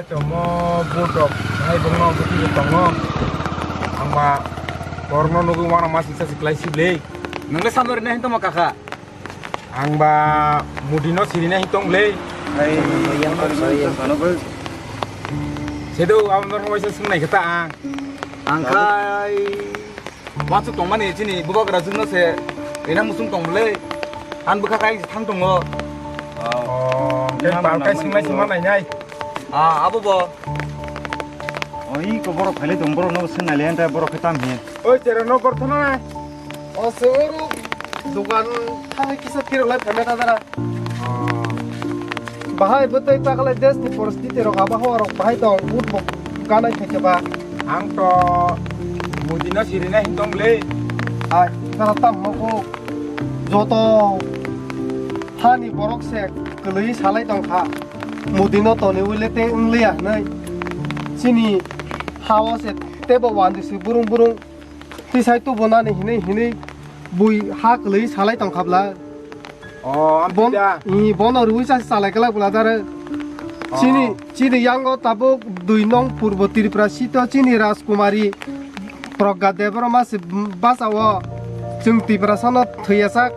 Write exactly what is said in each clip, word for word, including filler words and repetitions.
Chomo budok hai bongno buti tongo. Angba borno nugwi wana masing sasi klai siblei. Nangla samno rina hinto mo kaka. Angba mudino sirina hintong lei. Hai yang kori bari yang kano bari. Sedo amno waisa sungnai kata ang. Angkai. Wansuk tongmani chini bubagra jwkno se rina musung tong bwle. Han bwkha kai thang tongo. Oh, khe palkai singmai singma nainai. Ah, abo bo. Oi, ko borok phailai tong, borok no sing naile anta borok khe tam he. Oi, chera no gorthona. O se oro dukan thang kisa phirok lai phaina ta dara. Bahai bwtwi takalai desh ni poristiti rok abo hawa rok bahai tong, ut bo ganai khaikhe ba. Ang to mudino sirina hintong le. Ai, tara tam moko joto hani borok se kwlwi salai tong kha. Mudino toni wile te wng liya hwnwi. Chini hao se tebo wandi si burung burung. Tisai tubu nani hinui hinui bui ha kwlwi salai tong kha bla. Oh, Bon, ampida. I bono rui sa salai kala bla dare. Oh. Chini, chini yango tabuk dui nong Purbo Tripura sito chini Rajkumari Pragya Debbarma se basa o chwng Tripura sano thwiya sak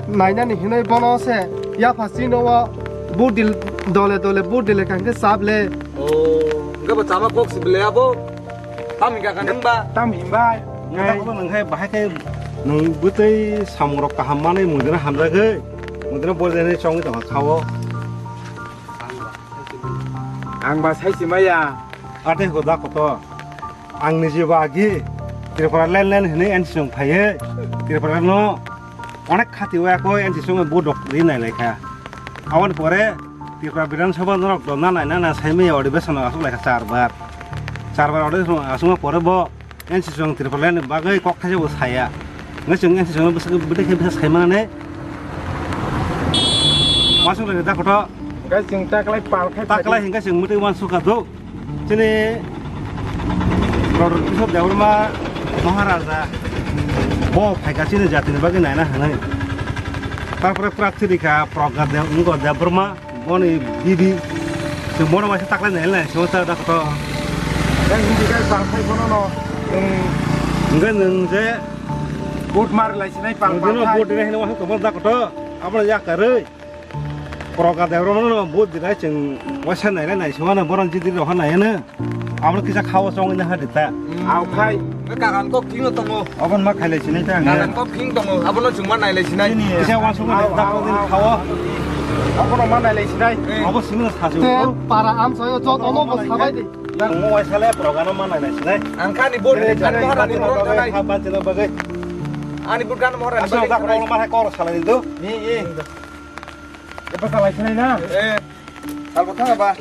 nainani hinui bono se yapha chino o budil dole dole budil kangke sable. Oh, gabo chama kok sible abo. Tam hingka ka nung ba? Tam himbai. Ngai. Nung hai bahai khe nung bwtwi samung rok kaham manwi mudina hamjagwi. Mudina borjani chongwi tongkha khao. Ang ba sai simaya. Ate hoda koto. Ang niji ba agi Tripura len len hini en sung phaiye. Tripura no onek khati wa ko en sung budok ri nai lai kha. Aboni pore Tripura Bidhan Sabha norok donna nai nana sai maya odibesano asuk lai kha char bar. Char bar odibesano asukma pore bo N C C chwng Tripura ni bagwi kok thaisa bo saya. Ngai chwng N C C chwng bwswk bwtwi khe bwsa sai manani. Wasuk lai da koto. Ngai chwng taklai pal khai taklai hingka chwng mwtwi wansuk kha do. Chini Doctor Kishore Debbarma Maharaja bo phaika chini jatini bagwi naina hwnwi. Tarpore pratthi rikha Pragya Dev, Debbarma. Boni bibi. Chwng bono waisa taklai nai nai, chwng ta da koto. Yang hindi kai pal khai bono no. Hingke nwng je vote mar lai sinai pal pal khai. Vote rinai hino waisa tongma da koto. Abo ya karwi. Pragya Debbarma no vote dinai chwng waisa nai nai, chwng ano bono jidi roha nai ano. Abo kisa khao chong ina ha dita. Au khai. Kakan kok thing no tongo. Abon ma khailai sinai ta ang. Kakan kok thing tongo. Abono chwng ma nailai sinai. Kisa wansuk ma da ko din khao. Abono ma nailai sinai. Abo simi no sasu. Te para am sayo joto no bo sabai di. Nang mo wai sale program ma nailai sinai. Ang khani bor ni khani mohara ni bor tanai. Ha ban chino bagai. Ani bor kan mohara ni bagai. Asa da ko ma hai kor sale do. Ni ni. Apa salai sinai na? Eh. Salbo thang ba.